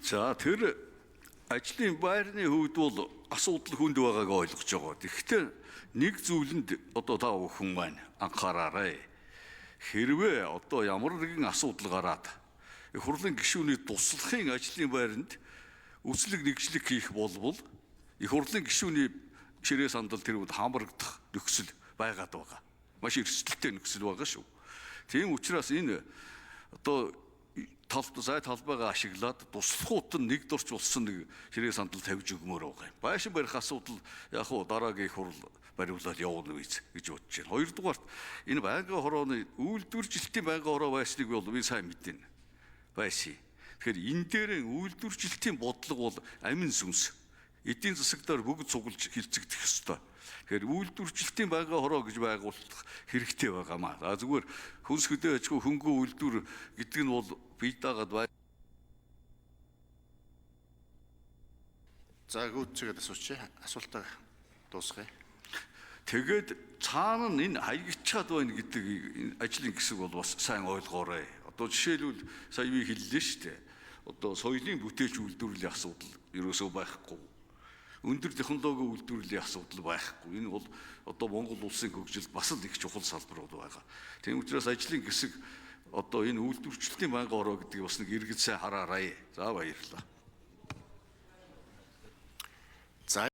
За, тэр ажлын байрны хувьд бол асуудал хүнд байгааг ойлгож байгаа. Тэгэхдээ нэг зүйлэнд одоо та бүхэн маань анхаараарай. Хэрвээ одоо ямар нэгэн асуудал гараад их хурлын гишүүний туслахын ажлын байранд үслэг нэгжлэг хийх болбол их хурлын гишүүний ширээ сандал тэр үед хамрагдах нөхцөл байгаад байгаа. Маш эрсдэлтэй нөхцөл байгаа шүү. Тийм учраас энэ одоо тал зай талбайгаа ашиглаад туслахууд нь нэг дурч болсон нэг ширээ сандал тавьж өгмөр байгаа юм. Байшин барих асуудал яг уу дараагийн их хурл бариулаад явна гэж бодож байна. Хоёрдугаарт, энэ байнгын хорооны үйлдвэржилтийн байнгын хороо байсныг бол би сайн мэднэ. Байсан. Тэгэхээр энэ дээр үйлдвэржилтийн бодлого бол амин сүнс. Эдийн засагдаар бүгд цуглаж хилцэгдэх ёстой. Тэгэхээр үйлдвэржилтийн байнгын хороо гэж байгуулах хэрэгтэй байгаамаа. За, зүгээр хүнс хөдөө аж ахуй хөнгөн үйлдвэр гэдэг нь бол бие даагаад бай. За, гүйцэгээд асуучих. Асуултаа дуусгая. Тэгээд цаана нь энэ хаягдчаад байна гэдэг ажлын хэсэг бол бас сайн ойлгоорой. Одоо жишээлбэл сая би хэллээ шүү дээ. Одоо соёлын бүтээлч үйлдвэрлэлийн асуудал ерөөсөө байхгүй. Өндөр технологийн үйлдвэрлэлийн асуудал байхгүй. Энэ бол одоо Монгол улсын хөгжилд бас л их чухал салбарууд байгаа. Тийм учраас ажлын хэсэг одоо энэ үйлдвэрчлэлтийн байнгын хороо гэдгийг бас нэг иргэд сайн хараарай. За, баярлалаа. За.